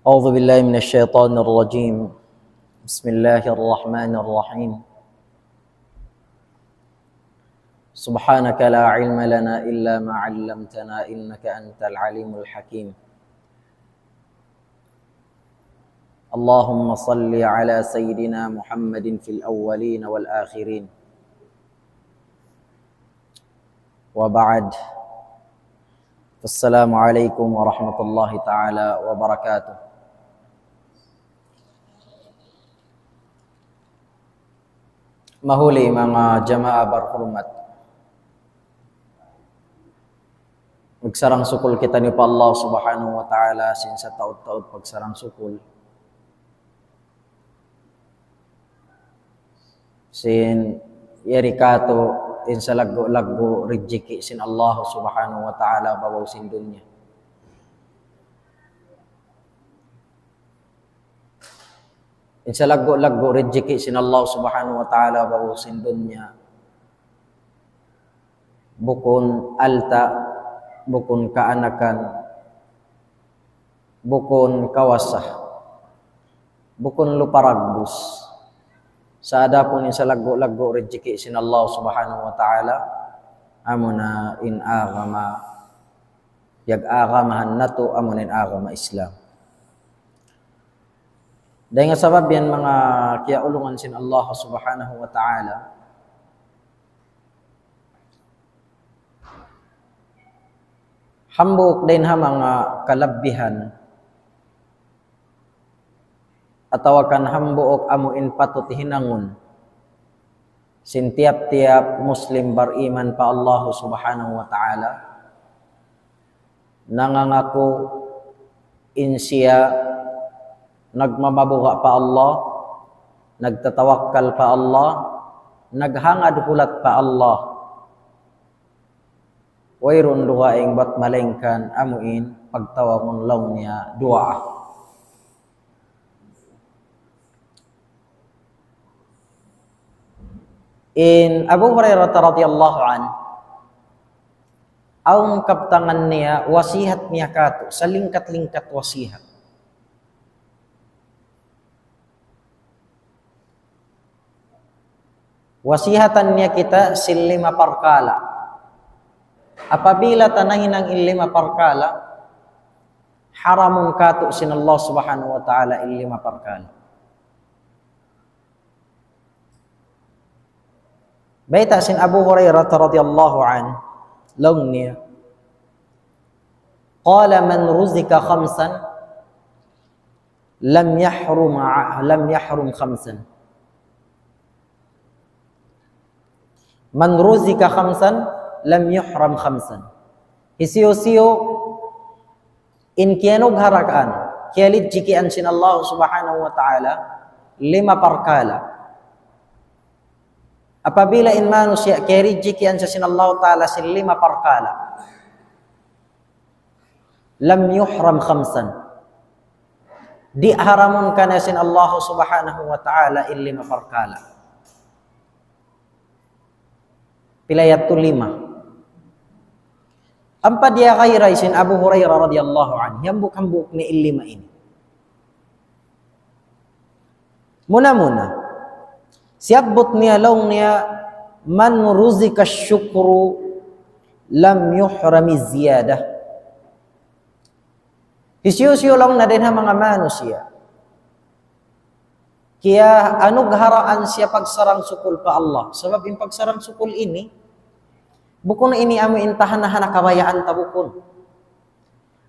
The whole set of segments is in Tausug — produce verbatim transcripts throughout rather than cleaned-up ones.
أعوذ بالله من الشيطان الرجيم. بسم الله الرحمن الرحيم. سبحانك لا علم لنا إلا ما علمتنا إنك أنت العليم الحكيم. اللهم صل على سيدنا محمد في الأولين والآخرين. وبعد. السلام عليكم ورحمة الله تعالى وبركاته. Mahuli manga jamaa barhurmat. Magsarang-sukul kitaniyu pa Allah Subhanahu wa Ta'ala sin sataud-taud pagsarang-sukul. Sin yari katu' in salaggu'-laggu' rijiki' sin Allah Subhanahu wa Ta'ala babaw sin dunya. In salaggu'-laggu' rijiki' sin Allah Subhanahu wa Ta'ala babaw sin dunya. Bukun alta', bukun kaanakan, bukun kawasa, bukun lupa ragbus. Sa' adapun in salaggu'-laggu' rijiki' sin Allah Subhanahu wa Ta'ala, amuna in agama, piyag-agamahan natu', amuna in agama Islam. Dayn ha sabab yan manga kiyaulungan sin Allah Subhanahu wa Ta'ala, hambuuk dayn ha manga kalabbihan, atawa kan hambuuk amu in patut hinangun sin tiyap-tiyap Muslim bariman pa Allah Subhanahu wa Ta'ala, nangangaku in siya nagmamabuga' pa Allah, nagtatawakkal pa Allah, naghangad hulat pa Allah. Wayruun dugaing bat malaingkan amu in pagtawagun laung niya duwaa. In Abu Hurairah radhiyallahu anhu, awn kabtangan niya, wasihat niya katu', salingkat-lingkat wasihat. Wasihatan niya kita sin lima parkala'. Apabila ta nahinang in lima parkala', haramun katu' sin Allah Subhanahu wa Ta'ala in lima parkala'. Bayta' sin Abu Hurairah radhiyallahu anhu, laung niya, قال من رزق خمسا لم يحرم ع-، لم يحرم خمسا. من رزق خمسا لم يحرم خمسا. Hisiyu-siyu in kiyanugharahan, kiyalijikian sin Allah Subhanahu wa Ta'ala lima parkala'. Apabila in manusiya' kiyalijikian siya sin Allah Ta'ala sin lima parkala', لم يحرم خمسا. Di' haramun kaniya sin Allah Subhanahu wa Ta'ala in lima parkala'. Pila yadtu? Lima. Ampa diya kairay sin Abu Hurairah radhiyallahu anhu, hambuuk-hambuuk niya in lima ini. Muna-muna, siyabbut niya laung niya, من رزق الشكر لم يحرم الزيادة. Hisiyu-siyu laung niya dayn ha manga manusiya' kiyaanugharaan siya pagsarang-sukul pa Allah. Sabab in pagsarang-sukul ini, bukun ini amu in tahan-tahan kabayaan ta, bukun.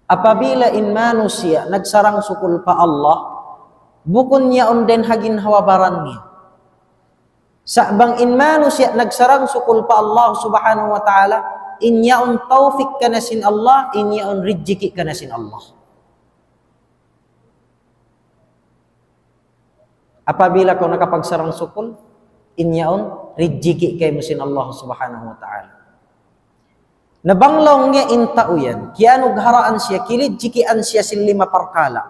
Apabila in manusiya' nagsarang-sukul pa Allah, bukun yaun dayn ha ginhawa-baran niya. Sa' bang in manusiya' nagsarang-sukul pa Allah Subhanahu wa Ta'ala, in yaun tawfik kaniya sin Allah, in yaun rijiki' kaniya sin Allah. Apabila kaw nakapagsarang-sukul, in yaun rijiki' kaymu sin Allah Subhanahu wa Ta'ala. Na bang laung niya in tau yan, kiyanugharaan siya, kiyalijikian siya sin lima parkala'.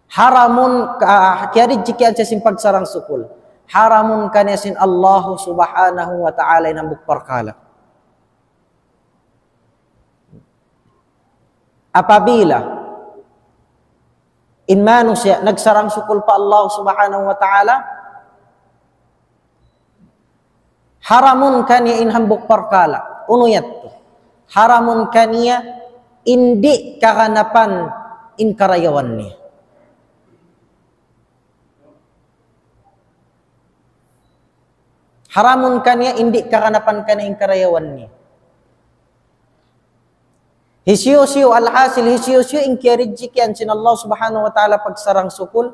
Haramun ka-, kiyalijikian siya sin pagsarang-sukul. Haramun kaniya sin Allah Subhanahu wa Ta'ala in hambuuk parkala'. Apabila In manusiya' nagsarang-sukul pa Allah Subhanahu wa Ta'ala, haramun kaniya in hambuuk parkala'. Unu yadtu? Haramun kaniya in di' kaganapan in karayawan niya. Haramun kaniya in di' kaganapan kaniya in karayawan niya. Hisiyu-siyu, alhasil, hisiyu-siyu in kiyarijikian sin Allah Subhanahu wa Ta'ala pagsarang-sukul,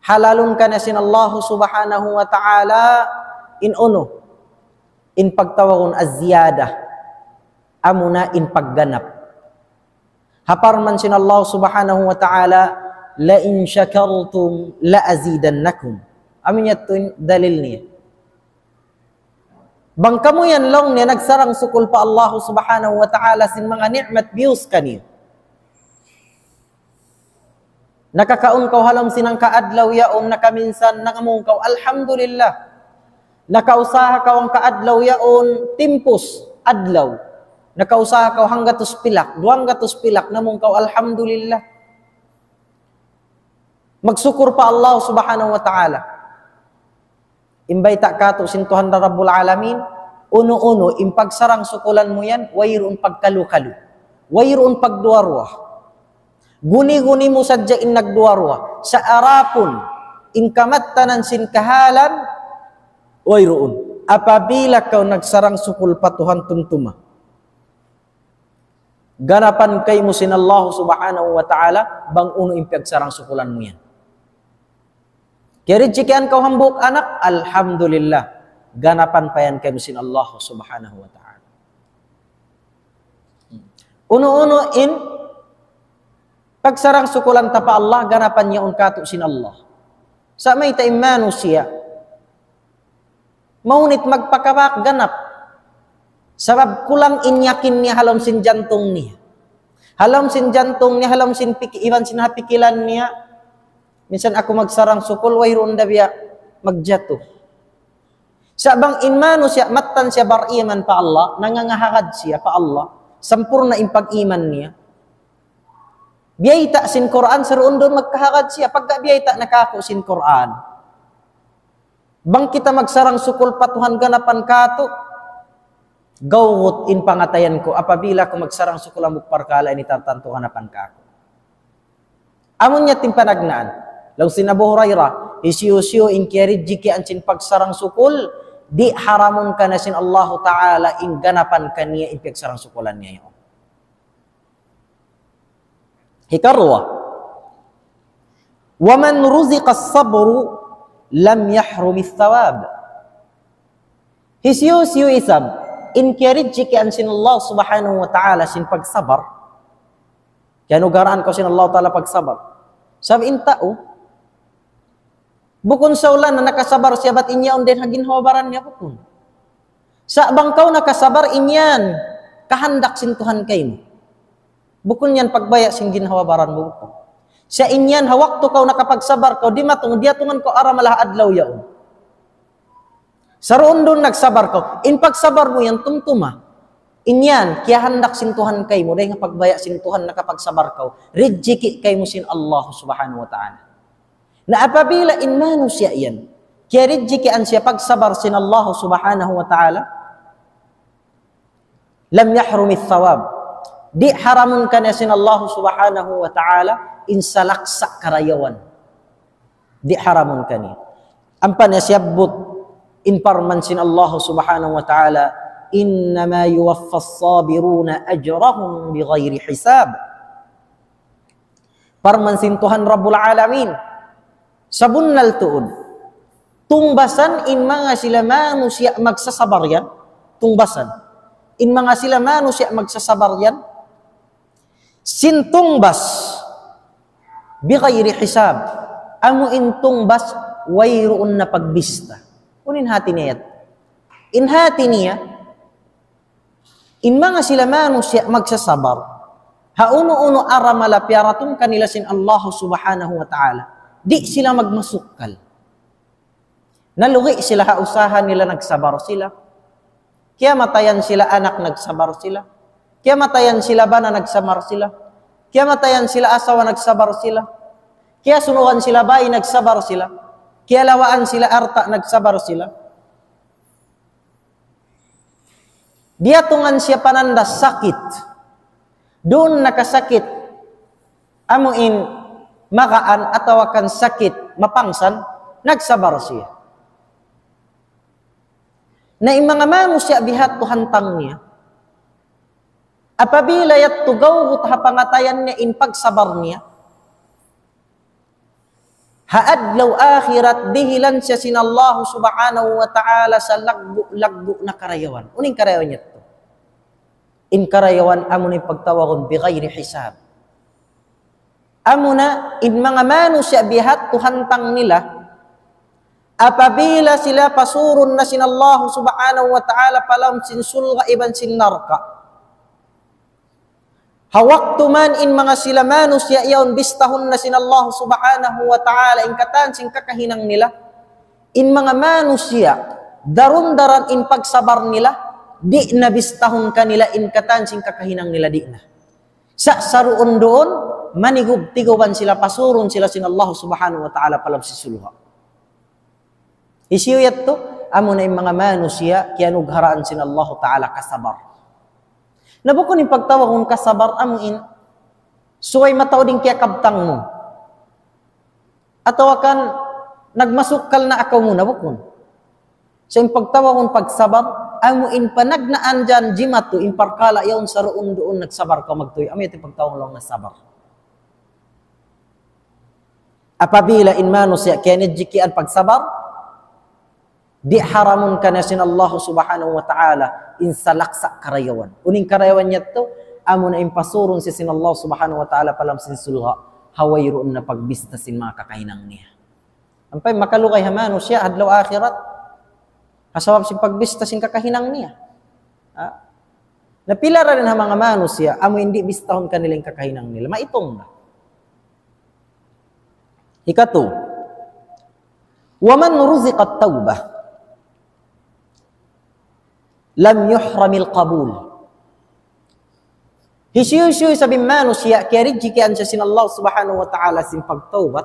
halalun kaniya sin Allah Subhanahu wa Ta'ala in unu, in pagtawagun az-ziyadah, amuna in pagganap. Ha parman sin Allah Subhanahu wa Ta'ala, لئن شكرتم لأزيدنكم. Amu yadtu in dalil niya. Bang kamu yan laung niya nagsarang-sukul pa Allah Subhanahu wa Ta'ala sin manga ni'mat biyus kaniyu. Nakakaun kaw ha lawm sin hangka adlaw yaun, nakaminsan, nangamung kaw, "Alhamdulillah." Nakausaha kaw hangka adlaw yaun, timpus, adlaw. Nakausaha kaw hanggatus pilak, duwanggatus pilak, namung kaw, "Alhamdulillah." Magsukul pa Allah Subhanahu wa Ta'ala. In bayta' katu' sin Tuhan Rabbul Alamin, unu-unu, in pagsarang-sukulan mu yan, wayruun pagkalu-kalu. Wayruun pagduwa-ruwa. Guni-guni mu sadja in nagduwa-ruwa. Sa' adapun, in kamattanan sin kahalan, wayruun. Apabila kaw nagsarang-sukul pa Tuhan tumtuma. Ganapan kaymu sin Allah Subhanahu wa Ta'ala, bang unu in piyagsarang-sukulan mu yan. Kiyarijikian kaw hambuuk anak, alhamdulillah. Ganapan pa yan kaymu sin Allah Subhanahu wa Ta'ala. Unu-unu in pagsarang-sukulan ta pa Allah, ganapan niya yaun katu' sin Allah. Sa' mayta' in manusiya', mahunit magpakabak ganap. Sabab kulang in yakin niya ha lawm sin jantung niya. Ha lawm sin jantung niya, ha lawm sin pik-, iban sin ha pikilan niya. Minsan aku magsarang-sukul, wayruun da biya' magjatu. Sa' bang in manusiya', mattan siya bariman pa Allah, nangangahagad siya pa Allah, sampurna' in pag-iman niya. Biyayta' sin Qur'an, saruun-duun magkahagad siya, pagka biyayta' na kāku' sin Qur'an. Bang kita magsarang-sukul pa Tuhan ganapan katu', gawgut in pangatayan ku, apabila aku magsarang-sukul hambuuk parkala' ini tartantu ganapan kāku'. Amun niya in panagnaan. Laung sin Abu Hurairah, hisiyu-siyu in kiyarijikian sin pagsarang-sukul, di' haramun kaniya sin Allahu Ta'ala in ganapan kaniya in piyagsarang-sukulan niya yaun. Hikaruwa, ومن رزق الصبر لم يحرم الثواب. Hisiyu-siyu isab in kiyarijikian sin Allah Subhanahu wa Ta'ala sin pagsabar, kiyanugaraan kaw sin Allah Ta'ala pagsabar. Sabab in tau, bukun sa' ulan na nakasabar siya bat in yaun dayn ha ginhawa-baran niya, bukun. Sa' bang kaw nakasabar, in yan kahandak sin Tuhan kaymu. Bukun yan pagbaya' sin ginhawa-baran mu, bukun. Sa' in yan, ha waktu kaw nakapagsabar kaw, dimatung, diyatungan kaw aramala ha adlaw yaun. Saruun-duun nagsabar kaw. In pagsabar mu yan tumtuma. In yan, kiyahandak sin Tuhan kaymu, dayn ha pagbaya' sin Tuhan nakapagsabar kaw. Rijiki kaymu sin Allah Subhanahu wa Ta'ala. Na apabila in manusiya' yan, kiyarijikian siya pagsabar sin Allah Subhanahu wa Ta'ala, لم يحرم الثواب. Di' haramun kaniya sin Allah Subhanahu wa Ta'ala in salaksa' karayawan. Di' haramun kaniya. Ampa niya siyabbut in parman sin Allah Subhanahu wa Ta'ala, إنما يوفى الصابرون أجرهم بغير حساب. Parman sin Tuhan Rabbul Alamin, sabunnal tuud, tungbasan in manga sila manusiya' magsasabar yan, tungbasan in manga sila manusiya' magsasabar yan, sin tungbas, بغير حساب, amu in tungbas wayruun na pagbista. Unu in hati niya yan? In hati niya, in manga sila manusiya' magsasabar, ha unu-unu aramala piyaratung kanila sin Allah Subhanahu wa Ta'ala, di' sila magmasukkal. Nalugi' sila ha usaha nila, nagsabar sila. Kiyamatayan sila anak, nagsabar sila. Kiyamatayan sila bana, nagsabar sila. Kiyamatayan sila asawa, nagsabar sila. Kiyasunugan sila bāy, nagsabar sila. Kiyalawaan sila alta', nagsabar sila. Diyatungan siya pananda sakit. Duun nakasakit, amu in magaan atawa kan sakit mapangsan, nagsabar siya. Na in manga manusiya' bihadtu hantang niya, apabila yadtu gawgut ha pangatayan niya in pagsabar niya, ha adlaw akhirat dihilan siya sin Allah Subhanahu wa Ta'ala salaggu'-laggu' na karayawan. Unu in karayawan yadtu? In karayawan amuna in pagtawagun بغير حساب. Amuna in manga manusiya' bihadtu hantang nila, apabila sila pasurun na sin Allah Subhanahu wa Ta'ala pa lawm sin surga' iban sin narka'. Ha waktu man in manga sila manusiya' yaun bistahun na sin Allah Subhanahu wa Ta'ala in katan sin kakahinang nila, in manga manusiya', daran-daran in pagsabar nila, di' na bistahun kanila in katan sin kakahinang nila, di' na. Sa' saruun-duun, manigub-tiguban sila, pasurun sila sin Allah Subhanahu wa Ta'ala pa lawm sin surga'. Hisiyu yadtu? Amuna in manga manusiya' kiyanugharaan sin Allah Ta'ala kasabar. Na bukun in pagtawagun kasabar amu in subay mataud in kiyakabtang mu. Atawa kan nagmasukkal na akaw mu, na bukun. Sa' in pagtawagun pagsabar, amu in panagnaan dyan jimatu, in parkala' yaun saruun-duun nagsabar kaw magtuy. Amu yadtu in pagtawagun laung na sabar. Apabila in manusiya' kiyanidjikian pagsabar, di' haramun kaniya sin Allah Subhanahu wa Ta'ala in salaksa' karayawan. Unu in karayawan yadtu? Amuna in pasurun siya sin Allah Subhanahu wa Ta'ala pa lawm sin surga', ha wayruun na pagbista sin manga kakahinang niya. Ampa in makalugay ha manusiya' adlaw akhirat, ha sabab sin pagbista sin kakahinang niya. Ha? Na pila ra dayn ha manga manusiya', amu in di' bistahun kanila in kakahinang nila. Maitung na. Hikatu, ومن رزق التوبة لم يحرم القبول. Hisiyu-siyu isab in manusiya' kiyaridjikian siya sin Allah Subhanahu wa Ta'ala sin pagtawbat,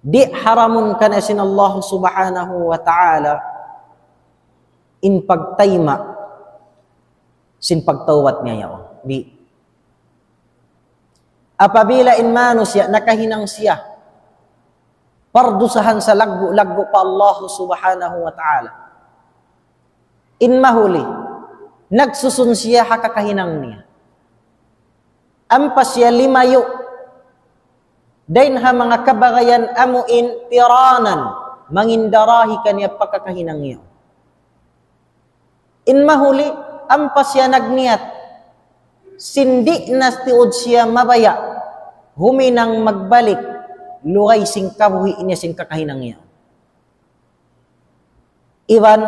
di' haramun kaniya sin Allah Subhanahu wa Ta'ala in pagtayma' sin pagtawbat niya yaun. Di'. Apabila in manusiya' nakahinang siya pardusahan salaggu'-laggu' pa Allah Subhanahu wa Ta'ala, in mahuli, nagsusun siya ha kakahinang niya. Ampa siya limayu' dayn ha manga kabagayan amu in piyaranan, mangindarahi kaniya pa kakahinang niya. In mahuli, ampa siya nagniyat sin di' na tuud siya mabaya' huminang magbalik, lugay sin kabuhi' niya sin kakahinang niya. Iban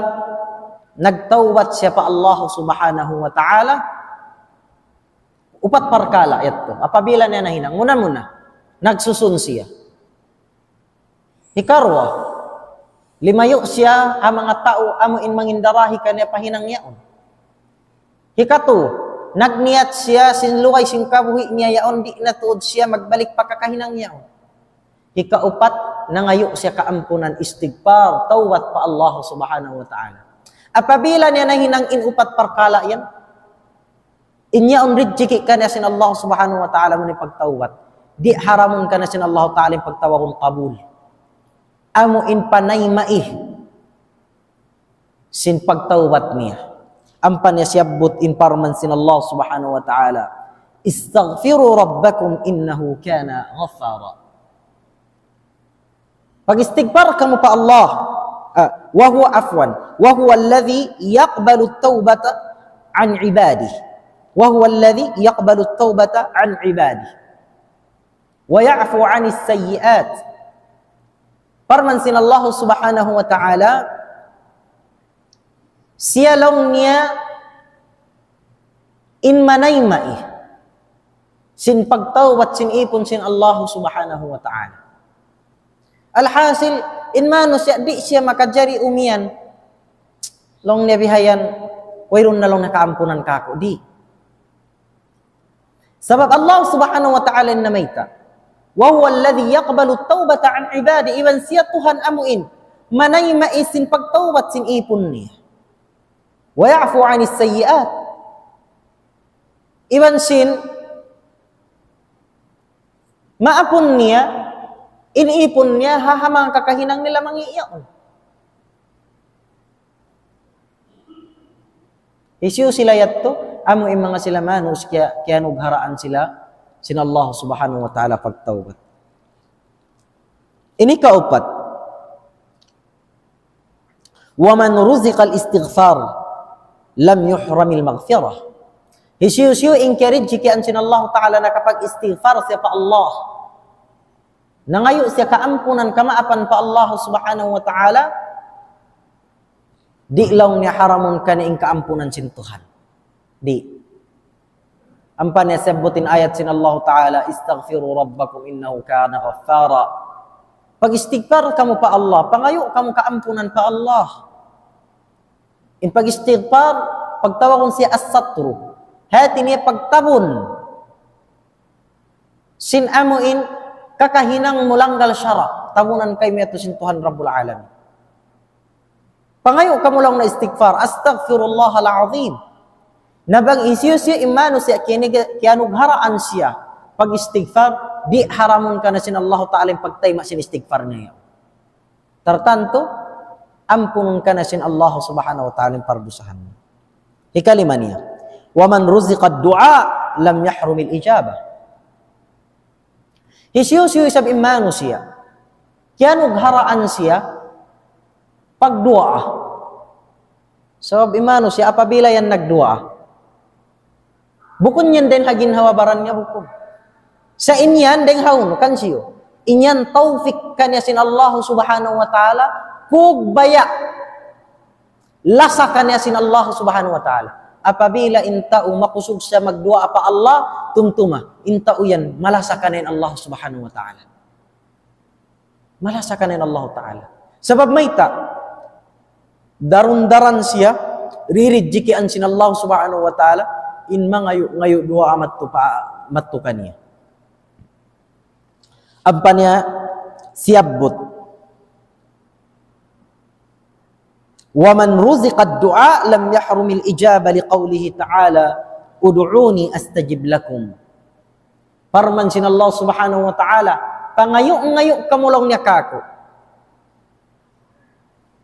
nagtawbat siya pa Allah Subhanahu wa Ta'ala, upat parkala' yadtu. Apabila niya nahinang, muna-muna, nagsusun siya. Hikaruwa, limayu' siya ha manga tau amu in mangindarahi kaniya pa hinang yaun. Hikatu, nagniyat siya sin lugay sin kabuhi' niya yaun, di' na tuud siya magbalik pa kakahinang yaun. Hikaupat, nangayu' siya kaampunan, istigpar, tawbat pa Allah Subhanahu wa Ta'ala. Apabila niya nahinang in upat parkala' yan, in yaun rijiki' kaniya sin Allah Subhanahu wa Ta'ala amu in pagtawbat. Di' haramun kaniya sin Allah Ta'ala in pagtawagun qabul. Amu in panaymai sin pagtawbat niya. Ampa niya siyabbut in parman sin Allah Subhanahu wa Ta'ala, استغفروا ربكم إنه كان غفارا. Pag-istigpar kamu pa Allah. Ah, وهو, عفوا, وهو الذي يقبل التوبة عن عباده. وهو الذي يقبل التوبة عن عباده ويعفو عن السيئات. Parman sin Allah Subhanahu wa Ta'ala, siya laung niya in manaymai sin pagtawbat sin ipun sin Allah Subhanahu wa Ta'ala. Alhasil, in manusiya' di' siya makajari umiyan, laung niya bihayan, wayruun na laung niya kaampunan kāku', di'. Sabab Allah Subhanahu wa Ta'ala in namayta', وهو الذي يقبل التوبة عن عباده, iban siya Tuhan amu in manayma' sin pagtawbat sin īpun niya. ويعفو عن السيئات. Iban sin maapun niya in īpun niya ha manga kakahinang nila mangi' yaun. Hisiyu sila yadtu? Amu in manga sila mānusiya' kiyanugharaan sila sin Allah Subhanahu wa Ta'ala pagtawbat. Ini kaupat. ومن رزق الاستغفار لم يحرم المغفرة. Hisiyu-siyu in kiyarijikian sin Allah Ta'ala nakapag-istighfar siya pa Allah, nangayu' siya kaampunan, kamaapan pa Allah Subhanahu wa Ta'ala, di' laung niya haramun kaniya in kaampunan sin Tuhan. Di'. Ampa niya siyabbut in ayat sin Allah Ta'ala, استغفروا ربكم إنه كان غفارا. Pag-istighfar kamu pa Allah, pangayu' kamu kaampunan pa Allah. In pag-istighfar, pagtawagun siya as-satru. Hāti niya pagtabun sin amu in kakahinang mu langgal sara', tabunan kaymu yadtu sin Tuhan Rabbul Alamin. Pangayu' kamu laung niya istighfar, أستغفر الله العظيم. Na bang hisiyu-siyu in mānusiya' kiyaniga-, kiyanugharaan siya pag-istighfar, di' haramun kaniya sin Allah Ta'ala in pagtayma' sin istighfar niya. Tartantu, ampunun kaniya sin Allah Subhanahu wa Ta'ala in pardusahan. Hikalima niya, ومن رزق الدعاء لم يحرم الإجابة. Hisiyu-siyu isab in mānusiya' kiyanugharaan siya pagduwaa. Sabab in mānusiya' apabila yan nagduwaa, bukun yan dayn ha ginhawa-baran niya, bukun. Sa' in yan dayn ha unu, kan hisiyu? In yan tawfik kaniya sin Allah Subhanahu wa Ta'ala, kugbaya', lasa kaniya sin Allah Subhanahu wa Ta'ala. Apabila in tau makusug siya magduwaa pa Allah, tumtuma, in tau yan malasa kaniya in Allah Subhanahu wa Ta'ala. Malasa kaniya in Allah Ta'ala. Sabab mayta', daran-daran siya ririjikian sin Allah Subhanahu wa Ta'ala, in mangayu'-ngayu' duwaa madtu pa, madtu kaniya. Ampa niya siyabbut, ومن رزق الدعاء لم يحرم الإجابة لقوله تعالى: ادعوني أستجب لكم. Parman sin Allah Subhanahu wa Ta'ala, pangayu'-ngayu' kamu laung niya kāku'.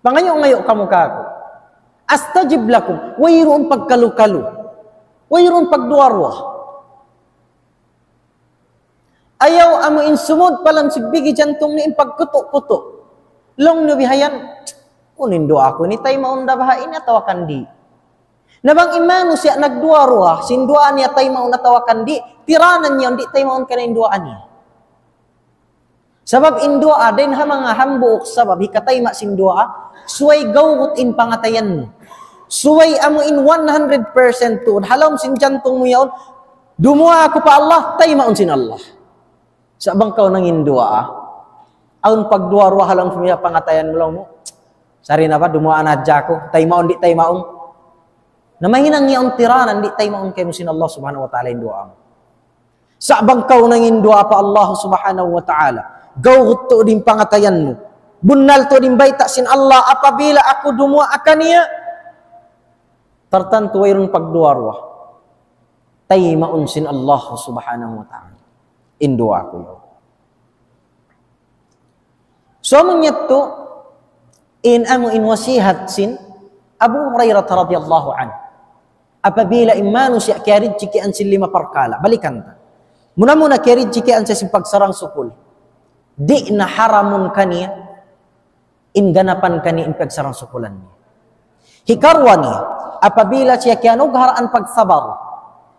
Pangayu'-ngayu' kamu kāku'. أستجب لكم. Wayruun pagkalu-kalu. Wayruun pagduwa-ruwa. Ayaw amu in sumud pa lawm sigbigi jantung niya in pagkutu'-kutu'. Laung niya bihayan, unu in duwaa ku ini, taymaun da baha' ini atawa kan di'? Na bang in mānusiya' nagduwa-ruwa, sin duwaa niya taymaun atawa kan di', tiranan niya, di' taymaun kaniya in duwaa niya. Sabab in duwaa, dayn ha manga hambuuk sabab hikatayma' sin duwaa, subay gawgut in pangatayan mu. Subay amu in one hundred percent tuud, ha lawm sin jantung mu yaun, dumuwaa aku pa Allah, taymaun sin Allah. Sa' bang kaw nanginduwaa, awn pagduwa-ruwa ha lawm sin pangatayan mu, laung mu, sari na ba, dumuwaa na hadja aku, taymaun di' taymaun. Na mahinang yaun tiranan, di' taymaun kaymu sin Allah Subhanahu wa Ta'ala in duwaa mu. Sa' bang kaw nanginduwaa pa Allah Subhanahu wa Ta'ala, gawgut tuud in pangatayan mu, bunnal tuud in bayta' sin Allah, apabila aku dumuwaa kaniya, tartantu wayruun pagduwa-ruwa, taymaun sin Allah Subhanahu wa Ta'ala in duwaa ku yaun. So, amu yadtu in amu in wasihat sin Abu Hurairah radhiyallahu anhu. Apabila in mānusiya' kiyarijikian sin lima parkala', balikan ta. Muna-muna kiyarijikian siya sin pagsarang-sukul. Di' na haramun kaniya in ganapan kaniya in pagsarang-sukulan niya. Hikaruwa niya, apabila siya kiyanugharaan pagsabar,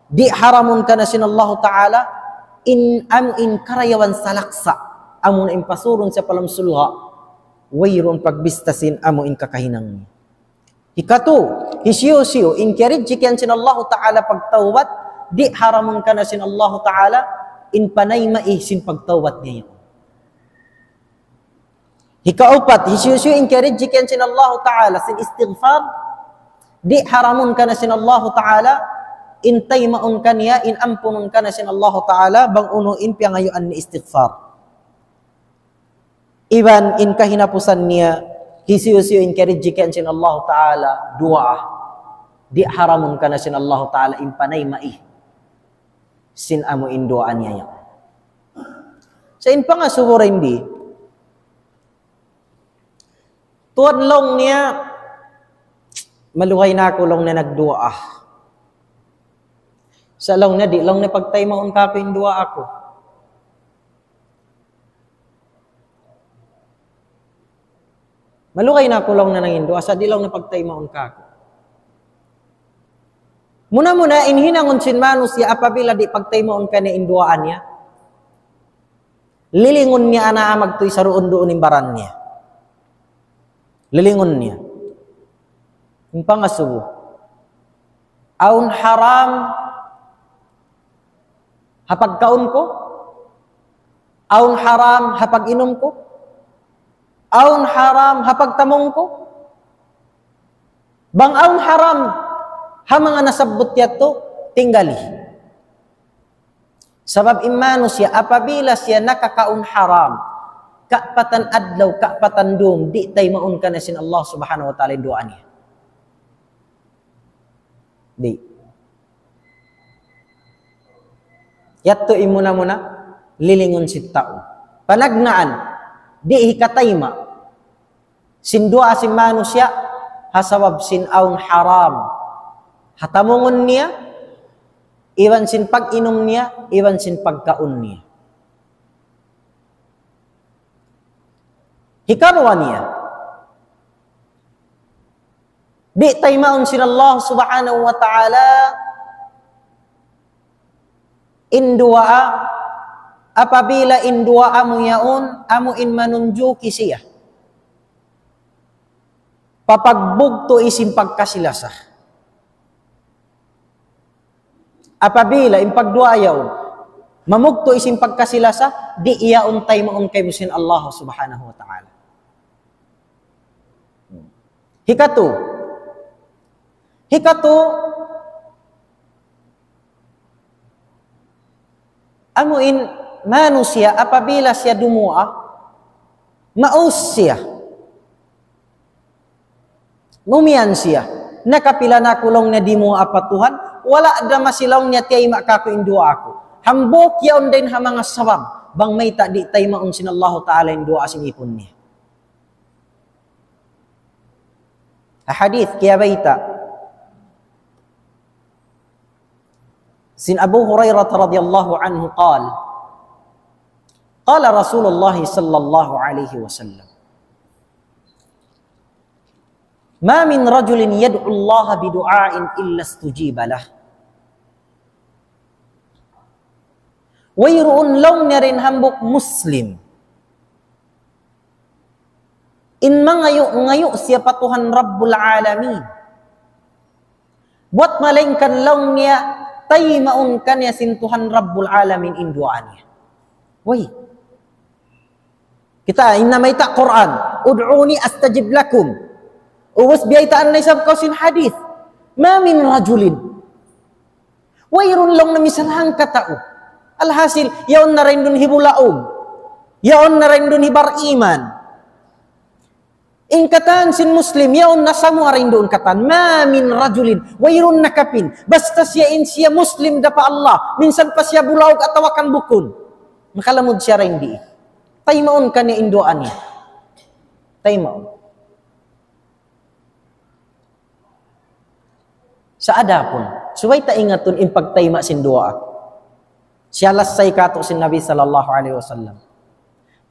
di' haramun kaniya sin Allahu Ta'ala in amu in karayawan salaksa', amu na in pasurun siya pa lawm surga', wayruun pagbista sin amu in kakahinang niya. Hikatu, hisiyu-siyu in kiyarijikian sin Allahu Ta'ala pagtawbat, di' haramun kaniya sin Allahu Ta'ala in panayma'i sin pagtawbat niya. Hikaupat, hisiyu-siyu in kiyarijikian sin Allahu Ta'ala sin istighfar, di' haramun kaniya sin Allahu Ta'ala In taymaun kaniya, in ampunun kaniya sin Allahu Ta'ala, bang unu in piyangayuan niya istighfar. Iban in kahinapusan niya, hisiyu-siyu in karijikian sin Allahu Ta'ala, duwaa. Di' haramun kaniya sin Allahu Ta'ala, in panaymai sin amu in duwaa niya yan. Sa' in pangasubu dayn di, Tuwan, laung niya, malugay na aku laung niya nagduwaa. Sa' laung niya, di' laung niya pagtaymaun kāku' in duwaa ku. Malugay na aku laung niya nangin duwaa, sa' di' laung niya pagtaymaun kāku'. Muna-muna, in hinangun sin manusiya' apabila di' pagtaymaun kaniya in duwaa niya, lilingun niya ana magtuy saruun-duun in baran niya. Lilingun niya. In pangasubu. Awn haram ha pagkaun ku? Awn haram ha pag-inum ku? Awn haram ha pagtamung ku? Bang awn haram ha manga nasabbut yadtu, tinggali. Sabab in manusiya' apabila siya nakakaun haram, kapatan adlaw, kapatan dum, di' taymaun kaniya sin Allah Subhanahu wa Ta'ala in duwaa niya. Di'. Yadtu in muna-muna, lilingun sin tau. Panagnaan, di' hikatayma' sin duwaa sin manusiya', ha sabab sin awn haram ha tamungun niya, iban sin pag-inum niya, iban sin pagkaun niya. Hikaruwa niya, di' taymaun sin Allah Subhanahu wa Ta'ala in duwaa, apabila in duwaa mu yaun, amu in manunjuki siya pa pagbugtu' sin pagkasi-lasa. Apabila in pagduwaa yaun mamugtu' sin pagkasi-lasa, di' yaun taymaun kaymu sin Allah Subhanahu wa Ta'ala. Hikatu. Hikatu, amu in manusiya' apabila siya dumuwaa, maus siya. Umiyan siya, nakapila na aku laung niya dumuwaa pa Tuhan, wala' da masi laung niya tiyayma' kāku' in duwaa ku. Hambuuk yaun dayn ha manga sabab, bang mayta' di' taymaun sin Allahu Ta'ala in duwaa sin ipun niya. Ha hadith kiyabayta' sin Abu Hurairah radhiyallahu anhu قال قال رسول الله صلى الله عليه وسلم ما من رجل يدعو الله بدعاء إلا استجيب له. Wayruun laung niya dayn hambuuk Muslim in mangayu'-ngayu' siya pa Tuhan Rabbul Alamin, buwat malaingkan laung niya taymaun kaniya sin Tuhan Rabbul Alamin in duwaa niya. Way. Kita', in namayta' Qur'an, ادعوني أستجب لكم. Ubus biyaytaan na isab kaw sin hadith. ما من رجل. Wayruun laung niya misal hangkatau. Alhasil, yaun na dayn duun hi bulaug. Yaun na dayn duun hi bariman. In katan sin Muslim, yaun na samuwa dayn duun katan. ما من رجل. Wayruun na kapin. Basta siya in siya Muslim da pa Allah. Minsan pa siya bulaug atawa kan bukun. Makalamud siya dayn di. Taymaun kaniya in duwaa niya. Taymaun. Sa' adapun, subay ta ingatun in pagtayma' sin duwaa. Siya lassay katu' sin Nabi sallallahu alayhi wasallam.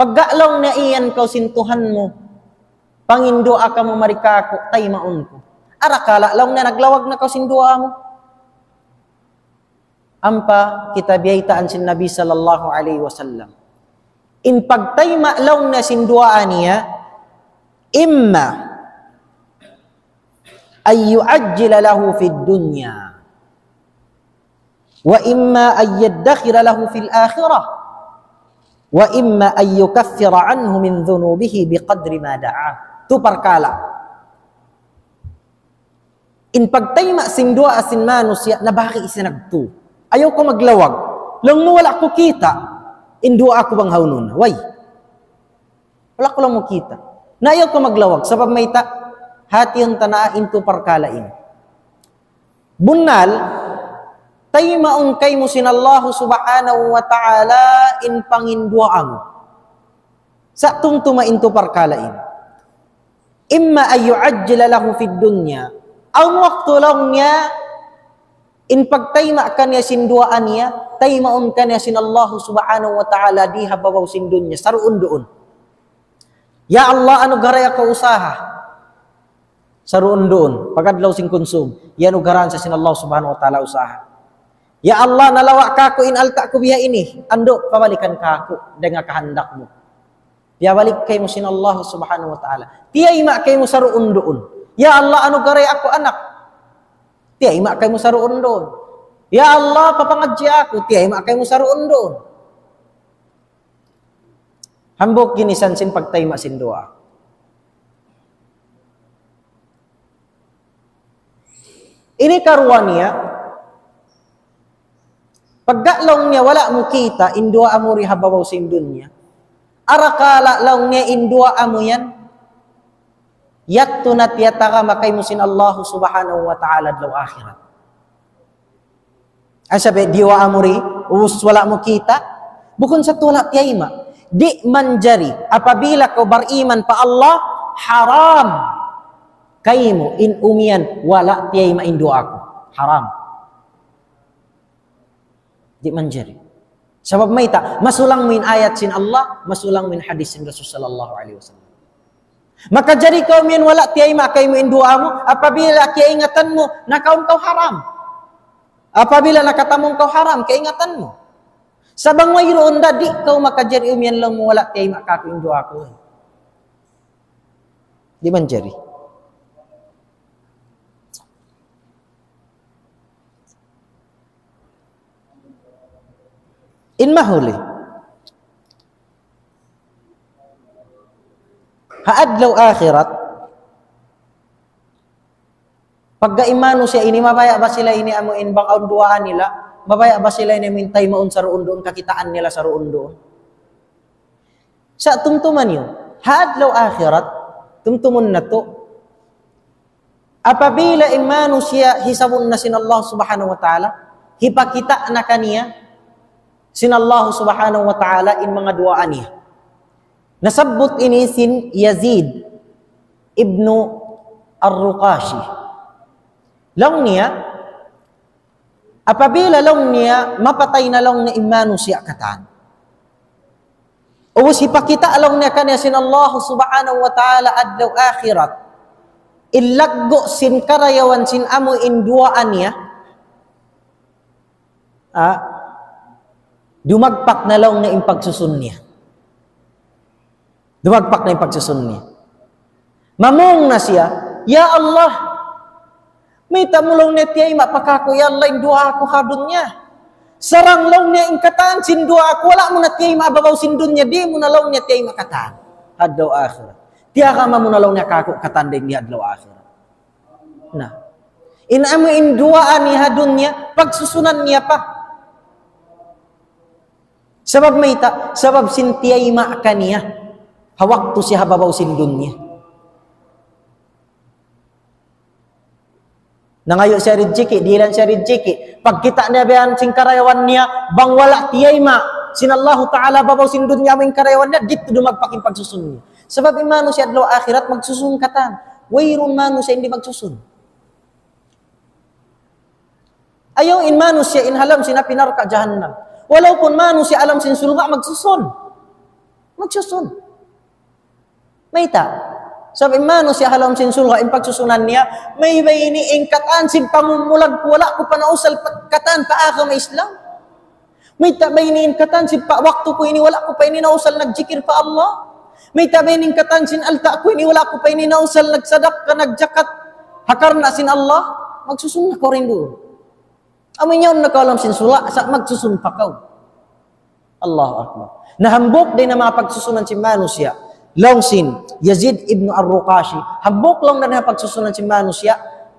Pagga laung niya iyan kaw sin Tuhan mu, panginduwaa kamu mari kāku', taymaun ku. Arakala' laung niya naglawag na kaw sin duwaa mu. Ampa kita biyaytaan sin Nabi sallallahu alayhi wasallam. In pagtayma' laung niya sin duwaa niya, إما أن يعجل له في الدنيا، وإما أن يدخر له في الآخرة، وإما أن يكفر عنه من ذنوبه بقدر ما دعا. Tu parkala'. In pagtayma' sin duwaa sin manusiya', nabari' siya nagtu. Ayaw kaw maglawag. Laung mu wala' ku kita'. In duwaa ku bang hawnu na. Way. Wala' ku laung mu kita'. Na ayaw kaw maglawag. Sabab mayta', hātihun ta na in tu parkala' ini. Bunnal, taymaun kaymu sin Allahu Subhanahu wa Ta'ala in panginduwaa mu. Sa' tumtuma in tu parkala' ini. إما أن يعجل له في الدنيا. Awn waktu laung niya, in pagtayma' kaniya sin duwaa niya, taymaun kaniya sin Allahu Subhanahu wa Ta'ala di ha babaw sin dunya, saruun-duun. Ya Allah, anugarahi aku usaha. Saruun-duun, pag-adlaw sin kunsum, iyanugarahan siya sin Allah Subhanahu wa Ta'ala usaha. Ya Allah, nalawa' kāku' in alta' ku biya' ini, andu', pabalikan kāku' dayn ha kahandak mu. Piyabalik kaymu sin Allah Subhanahu wa Ta'ala. Tiyayma' kaymu saruun-duun. Ya Allah, anugarahi aku anak. Tiyayma' kaymu saruun-duun. Ya Allah, papangadji' aku. Tiyayma' kaymu saruun-duun. Hambuuk ginisan sin pagtayma' sin duwaa. Ini karuwa niya, pagga laung niya wala' mu kita' in duwaa mu di ha babaw sin dunya. Arakala' laung niya in duwaa mu yan, yadtu na tiyatagama kaymu sin Allahu Subhanahu wa Ta'ala adlaw akhirat. Asa ba duwaa mu di, ubus wala' mu kita'? Bukun sa' wala' tiyayma'. Di' manjari, apabila kaw bariman pa Allah, haram kaymu in umiyan wala' tiyayma' in duwaa ku. Haram. Di' manjari. Sabab mayta', masulang mu in ayat sin Allah, masulang mu in hadis sin Rasul sallallahu alayhi wasallam. Makajari kaw umiyan wala' tiyayma' kaymu in duwaa mu, apabila kiyaingatan mu, nakaun kaw haram. Apabila nakatamung kaw haram, kiyaingatan mu. Sa' bang wayruun da, di' kaw makajari umiyan laung mu wala' tiyayma' kāku' in duwaa ku. Di' manjari. In mahuli. Ha adlaw akhirat, pagga in manusiya' ini, mabaya' ba sila ini amu in bang awn duwaa nila, mabaya' ba sila ini amu in taymaun saruun-duun, kakitaan nila saruun-duun. Sa' tumtuma niyu, ha adlaw akhirat, tumtumun natu', apabila in manusiya' hisabun na sin Allah Subhanahu wa Ta'ala, hipakita' na kaniya sin Allah Subhanahu wa Ta'ala in manga duwaa niya. Nasabbut ini sin Yazid ibnu Ar-Ruqashi. Laung niya, apabila laung niya, mapatay na laung niya in manusiya' katan. Ubus hipakita' laung niya kaniya sin Allah Subhanahu wa Ta'ala adlaw akhirat. In laggu' sin karayawan sin amu in duwaa niya. Ah, dumagpak na laung niya in pagsusun niya. Dumagpak na in pagsusun niya. Mamung na siya, "Ya Allah, mayta' mu laung niya tiyayma' pa kāku', ya Allah, in duwaa ku ha dunya? Sarang laung niya in katan sin duwaa ku, wala' mu na tiyayma' ha babaw sin dunya, di' mu na laung niya tiyayma' katan ha adlaw akhirat. Tiyagama mu na laung niya kāku' katan dayn di ha adlaw akhirat." Na. In amu in duwaa niya ha dunya, pagsusunan niya pa. Sabab mayta', sabab sin tiyayma' kaniya ha waktu siya ha babaw sin dunya. Nangayu' siya rijiki', dihilan siya rijiki'. Pagkita' niya biya' sin karayawan niya, bang wala' tiyayma' sin Allahu Ta'ala babaw sin dunya amu in karayawan niya, didtu dumagpak in pagsusun niya. Sabab in manusiya' adlaw akhirat magsusun katan. Wayruun manusiya' di' magsusun. Ayaw in manusiya' in ha lawm sin api narka' jahannam. Walaupun manusiya' ha lawm sin surga' magsusun. Magsusun. Mayta'? Sabab in manusiya' ha lawm sin surga', in pagsusunan niya, mayta' ini in katan sin pangumulag ku, wala' ku pa nausal pa-, katan pa agama Islam. Mayta' ba ini in katan sin pa waktu ku ini, wala' ku pa ini nausal nagjikil pa Allah. Mayta' ba ini in katan sin alta' ku ini, wala' ku pa ini nausal nagsadakka, nagjakat ha karna' sin Allah. Magsusun na kaw duun. Amu in yaun na kaw ha lawm sin surga', sa' magsusun pa kaw. Allahu Akbar. Na hambuuk dayn ha manga pagsusunan sin manusiya'. Laung sin Yazid ibn Ar-Ruqashi. Hambuuk laung dayn ha pagsusunan sin manusiya'.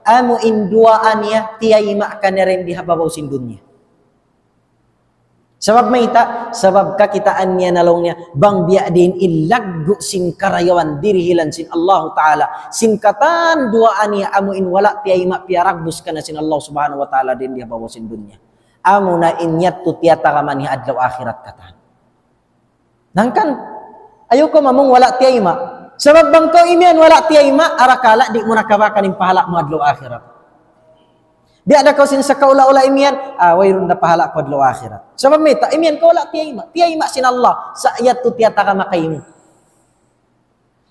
amu in duwaa niya, tiyayma' kaniya dayn di ha babaw sin dunya. Sabab mayta', sabab kakitaan niya na laung niya, bang biya' diin in laggu' sin karayawan dirihilan sin Allahu Ta'ala, sin katan duwaa niya amu in wala' tiyayma' piyaragbus kaniya sin Allah Subhanahu wa Ta'ala dayn di ha babaw sin dunya. Amu na in yadtu tiyataraman niya adlaw akhirat katan. Hangkan, ayaw kaw mamung wala' tiyayma'. Sabab bang kaw imiyan wala' tiyayma', arakala' di' mu na kabakan in pahala' mu adlaw akhirat. Biya' da kaw sin sakaula-ula imiyan, ah, wayruun da pahala' ku adlaw akhirat. Sabab mayta', imiyan kaw wala' tiyayma'. Tiyayma' sin Allah, sa' yadtu tiyatagama kaymu.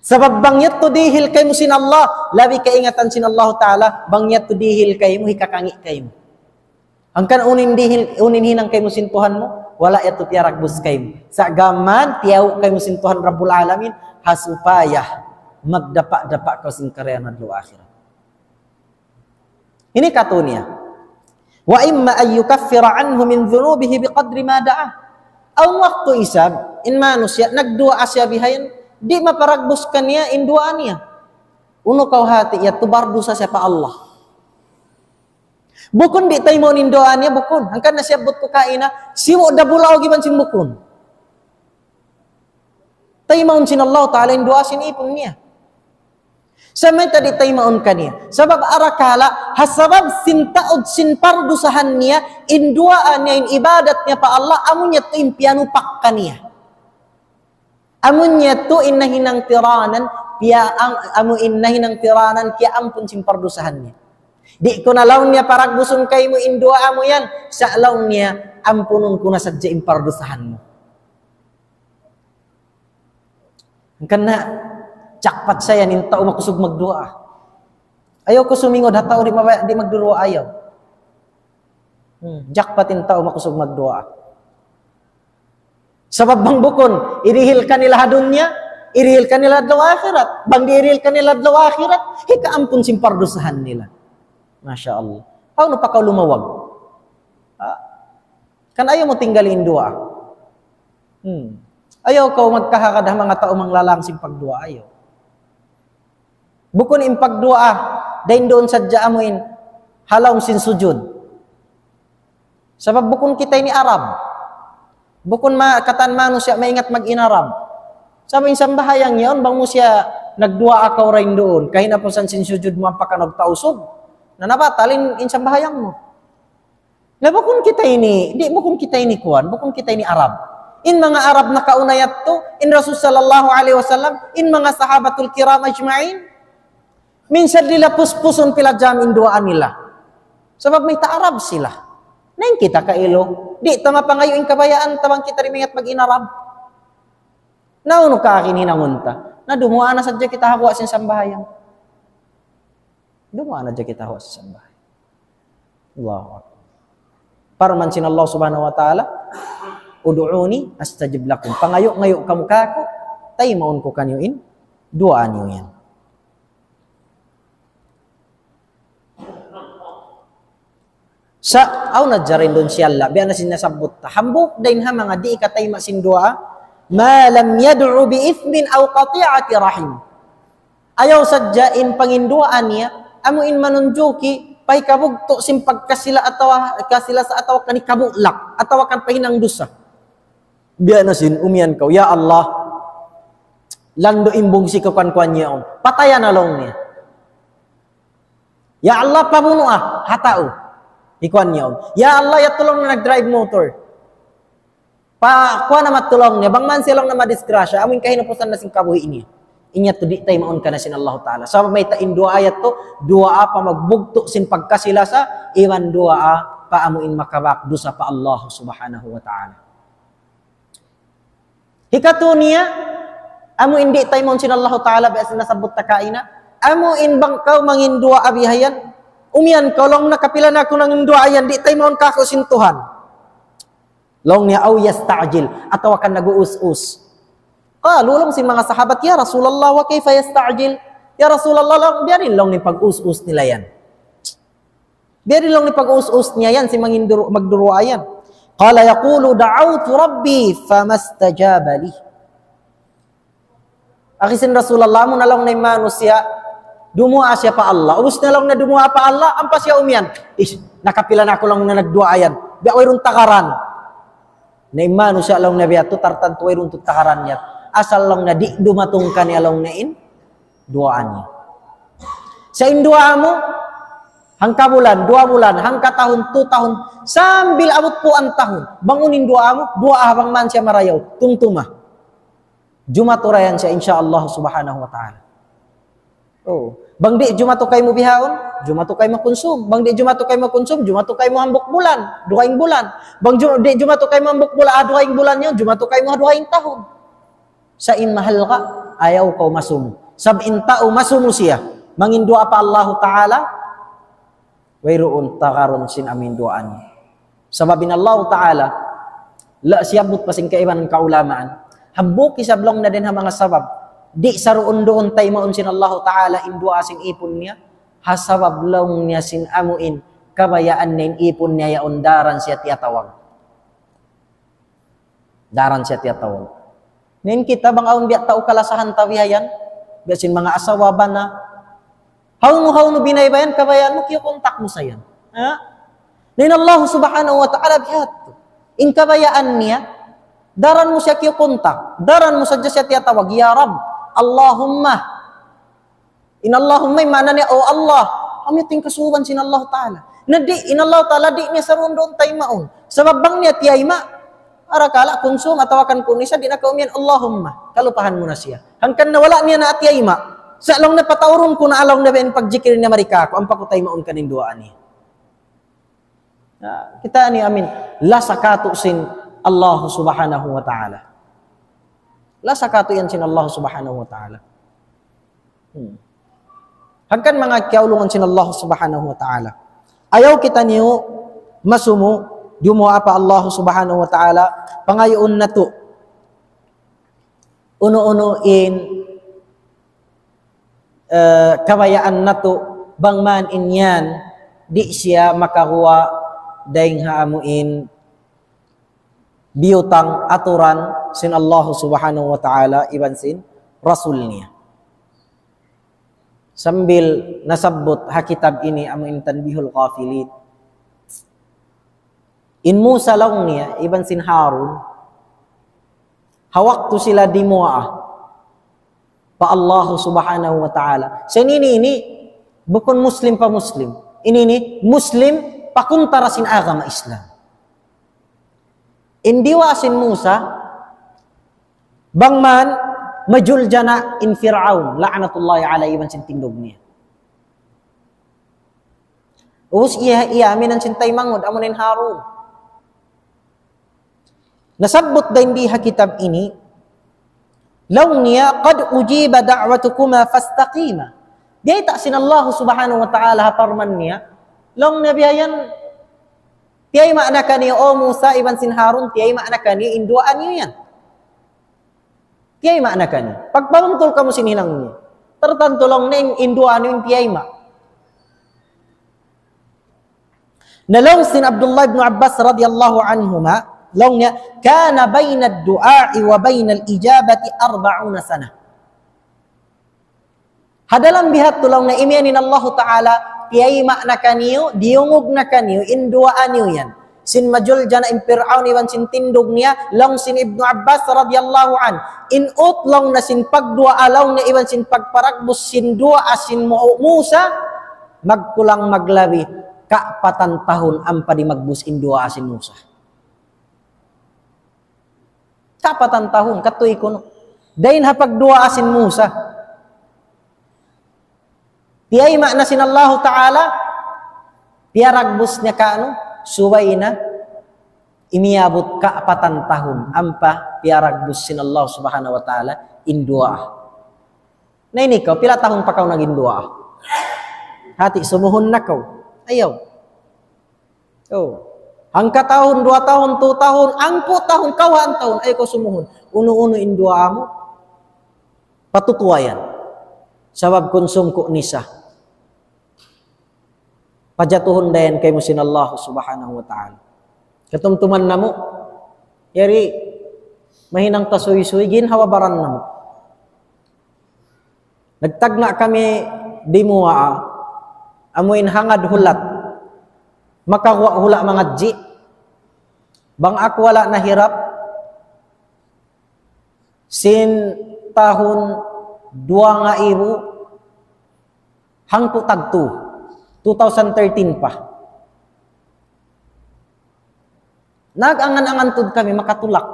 Sabab bang yadtu dihil kaymu sin Allah, labi kaingatan sin Allah Ta'ala, bang yadtu dihil kaymu, hikakangi' kaymu. Hangkan unu in dihil, unu in hinang kaymu sin Tuhan mu, wala' yadtu piyaragbus kaymu. Sa' gām man, tiyaw' kaymu sin Tuhan Rabbul Alamin, ha supaya magdapa'-dapa' kaw sin karayawan adlaw akhirat. Ini katu' niya. وإما أن يكفر عنه من ذنوبه بقدر ما دعا. Awn waktu isab, in manusiya', nagduwaa siya bihayan, di' maparagbus kaniya in duwaa niya. Unu kaw hati, yadtu bardusa siya pa Allah. Bukun di' taymaun in duwaa niya, bukun. Hangkan na siyabbut ku kaina, sibu' da bulaw iban sin bukun. Taymaun sin Allah Ta'ala in duwaa sin ipun niya. Sa' mayta' di' taymaun kaniya. Sabab arakala', ha sabab sin taud sin pardusahan niya, in duwaa niya, in ibadat niya pa Allah, amu niya tu in piyanupak kaniya. Amu niya tu in nahinang tiranan, piya ang, amu in nahinang tiranan, kiyaampun sin pardusahan niya. Di' ku na laung niya paragbusun kaymu in duwaa mu yan, sa' laung niya ampunun ku na sadja in pardusahan mu. Hangkan na, jackpot sa yan in tau makusug magduwaa. Ayaw kaw sumingud ha tau di' mabaya', di' magduwaa, ayaw. Hmm, jackpot in tau makusug magduwaa. Sabab bang bukun, irihil kanila ha dunya, irihil kanila adlaw akhirat. Bang di' irihil kanila adlaw akhirat, hikaampun sin pardusahan nila. Masha Allah. Hawnu pa kaw lumawag? Ah, kan ayaw mu tinggali in duwaa. Hmm. Ayaw kaw magkahagad ha manga tau manglalang sin pagduwaa, ayaw. Bukun in pagduwaa, dayn duun sadja amu in, ha lawm sin sujud. Sabab bukun kita ini Arab. Bukun ma-, katan manusiya' maingat mag-in Arab. Sabab in sambahayang yaun, bang mu siya nagduwaa kaw dayn duun, kahinapusan sin sujud mu ampa kaw nagtausug, na nabatal in, in sambahayang mu. Na bukun kita ini, di' bukun kita ini kuwan, bukun kita ini Arab. In manga Arab nakauna yadtu, in Rasul sallallahu alayhi wasallam, in manga sahabatul kiram ajma'in, minsan nila puspusun pila jam in duwaa nila. Sabab mayta' Arab sila. Na in kita kailu, di' ta mapangayu' in kabayaan ta bang kita di' maingat mag-in Arab. Na unu ka akin hinangun ta? Na dumuwaa na sadja kita ha guwa' sin sambahayang. Dumuwaa na sadja kita ha guwa' sin sambahayang. Allahu Akbar. Parman sin Allah Subhanahu wa Ta'ala, "ادعوني أستجب لكم." Pangayu'-ngayu' kamu kāku', taymaun ku kaniyu in duwaa niyu yan. Sa' awn na jarin duun siya la, biya' na sin nasabbut ta. Hambuuk dayn ha manga di' katayma' sin duwaa, ما لم يدع بإثم أو قطيعة رحم. Ayaw sadja in panginduwaa niya, amu in manunjuki, pahikabugtu' sin pagkasila atawa, kasilasa atawa kan hikabulak, atawa kan pahinang dusa. Biya' na sin umiyan kaw, "Ya Allah, landu' in bungsi ku kan kuwan yaun. Pataya na laung niya. Ya Allah, pabunua ha tau." Ikuan yaun. "Ya Allah, yadtu laung na nag-drive motor. Pa, kuwan na matulung niya. Bang man siya laung na madisgrasya, amu in kahinapusan na sin kabuhi' niya." In yadtu di' taymaun kaniya sin Allahu Ta'ala. Sabab mayta' in duwaa yadtu, duwaa pa magbugtu' sin pagkasilasa, iban duwaa pa amu in makabak dusa pa Allah Subhanahu wa Ta'ala. Hikatu niya, amu in di' taymaun sin Allahu Ta'ala, biya' sin nasabbut ta kaina. Amu in bang kaw manginduwaa bihayan, umiyan kaw laung na kapila na aku nanginduwaa yan, di' taymaun kāku' sin Tuhan. Laung niya, أو يستعجل, atawa kan nag-uus-us. قالوا, laung sin manga sahabat, يا رسول الله وكيف يستعجل؟ Ya Rasulullah, laung, biya' diin laung in pag-us-us nila yan. Biya' diin laung in pag-us-us niya yan, sin manginduru-, magduwaa yan. قال يقول دعوت ربي فما استجاب لي. Agi sin Rasulullah, amu na laung na in manusiya', Dumuwaa siya pa Allah. Ubus na laung niya dumuwaa pa Allah, ampa siya umiyan. Is, nakapila na aku laung niya nagduwaa yan. Biya' wayruun tagaran. Na in manusiya' laung niya biya' tu, tartantu wayruun tu tagaran niya. Asal laung niya di' dumatung kaniya laung niya in duwaa niya. Sa' in duwaa mu, hangka bulan, duwa bulan, hangka tahun, tu tahun, sambil abut puan tahun. Bang unu in duwaa mu, duwaa bang man siya marayaw, tumtuma. Jumatu ra yan siya, insya Allah subhanahu wa ta'ala. Oh. Bang di' jumatu kaymu bihaun, jumatu kaymu kunsum. Bang di' jumatu kaymu kunsum, jumatu kaymu hambuuk bulan, dugaing bulan. Bang ju-, di' jumatu kaymu hambuuk bulan, ah, dugaing bulan yan, jumatu kaymu dugaing tahun. Sa' in mahalga', ayaw kaw masumu. Sabab in tau masumu siya, mangin duwaa pa Allahu Ta'ala, wayruun tagarun sin amu in duwaa niya. Sabab in Allahu Ta'ala, la siyabbut pa sin kaibanan kaulamaan. Hambuuk isab laung niya dayn ha manga sabab. Di' saruun-duun taymaun sin Allahu Ta'ala in duwaa sin ipun niya. Ha sabab laung niya sin amu in kabayaan niya in ipun niya yaun daran siya tiyatawag. Daran siya tiyatawag. Na in kita bang awn biya' tau kalasahan ta biya' yan, biya' sin manga asawa bana. Hawnu, hawnu binaybayan, kabayaan mu, kiyukontak mu sa yan. Ha? Na in Allah subhanahu wa ta'ala biya' hādtu. In kabayaan niya, daran mu siya kiyukontak, daran mu sadja siya tiyatawag, "Ya Rabb, Allahumma." In Allahumma, in maana niya, "O Allah," amu yan in kasuban sin Allah Ta'ala. Na di', in Allah Ta'ala di' niya saruun-duun taymaun. Sabab bang niya tiyayma', arakala' kunsum atawa kan kunisa, di' na kaw umiyan, "Allahumma," kalupahan mu na siya. Hangkan na wala' niya na tiyayma'. Sa' laung niya pataurun ku na laung niya in pagjikil niya mari kāku', ampa ku taymaun kaniya in duwaa niya. Na, kita' niyu amu in, lasa kātu' sin Allah subhanahu wa ta'ala. Lasa kātu' yan sin Allah subhanahu wa ta'ala. Hmm. Hangkan manga kiyaulungan sin Allah subhanahu wa ta'ala. Ayaw kitaniyu masumu, dumuwaa pa Allah subhanahu wa ta'ala, pangayuun natu'. Unu-unu in, eh, kabayaan natu', bang man in yan, di' siya makaguwa' dayn ha amu in biyutang aturan sin Allah subhanahu wa ta'ala iban sin Rasul niya. Sambil nasabbut ha kitab ini amu in Tanbihul Ghafilin. In Musa laung niya, iban sin Harun, ha waktu sila dimuwaa pa Allah subhanahu wa ta'ala. Sa' ini, ini, bukun Muslim pa Muslim. Ini, ini, Muslim pa kuntara sin agama Islam. In diyuwaa sin Musa, bang man, majuljana' in Fir'aun, la'natullahi alayhi, iban sin tindug niya. Ubus iya, iya, aminan sin taymanghud, amu in Harun. Nasabbut dayn di ha kitab ini, laung niya, "قد أجيبت دعوتكما فاستقيما." Biyayta' sin Allah subhanahu wa ta'ala ha parman niya, laung niya biya' yan, tiyayma' na kaniyu, O Musa, iban sin Harun, tiyayma' na kaniyu, in duwaa niyu yan. Tiyayma' na kaniyu. Pagpahuntul kamu sin hinang niyu. Tartantu laung niya in, in duwaa niyu in tiyayma'. Na laung sin Abdullah ibn Abbas radiyallahu anhuma, laung niya, كان بين الدعاء وبين الإجابة أربعون سنة. Ha dalam biha' tu laung niya imiyan in Allahu Ta'ala, tiyayma' na kaniyu, diyungug na kaniyu, in duwaa niyu yan. Sin majuljana' in Pir'aun iban sin tindug niya, laung sin Ibnu Abbas radiyallahu anhu. In ut laung niya sin pagduwaa laung niya iban sin pagparagbus sin duwaa sin Mu-, Musa, magkulang maglabi, kaapatan tahun ampa di' magbus in duwaa sin Musa. Kaapatan tahun, katuy kunu'. Dayn ha pagduwaa sin Musa. Tiyayma' na sin Allahu Ta'ala, piyaragbus niya kaunu, subay na, imiyabut kaapatan tahun, ampa piyaragbus sin Allah Subhanahu wa Ta'ala, in duwaa. Na ini kaw, pila tahun pa kaw nagduwaa? Hati, sumuhun na kaw. Ayaw. Oh. Hangka tahun, duwa tahun, tu tahun, hangpu' tahun, kawhaan tahun, ayaw kaw sumuhun. Unu-unu in duwaa mu, patutuwa yan. Sabab kunsum ku nisa. Pajatuhun da yan kaymu sin Allah Subhanahu wa Ta'ala. Katumtuman namu', yari mahinang ta suysuy, ginhawa-baran namu'. Nagtagna' kami Dimuwaa, amuin hangad hulat, makaguwa' hula' mangadji'. Bang aku wala' nahirap, sin tahun duwa ngaibu hangpu' tagtu, two thousand thirteen pa. Nag-angan-angan tuud kami makatulak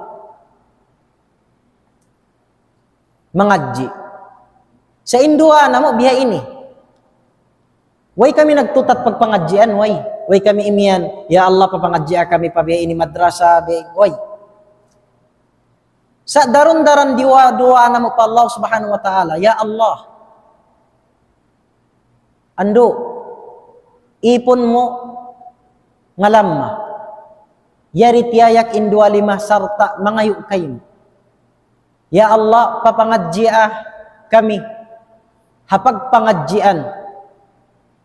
mangadji'. Sa' in duwaa namu' biya' ini. Way kami nagtutat pagpangadjian, way. Way kami imiyan, "Ya Allah, papangadjia kami pa biya' ini madrasa," biya', way. Sa' daran-daran diwa-, duwaa namu' pa Allah Subhanahu wa Ta'ala, "Ya Allah, andu', ipun mu ngalamma. Yari tiyayak in duwa lima sarta' mangayu' kaymu. Ya Allah, papangadjia kami ha pagpangadjian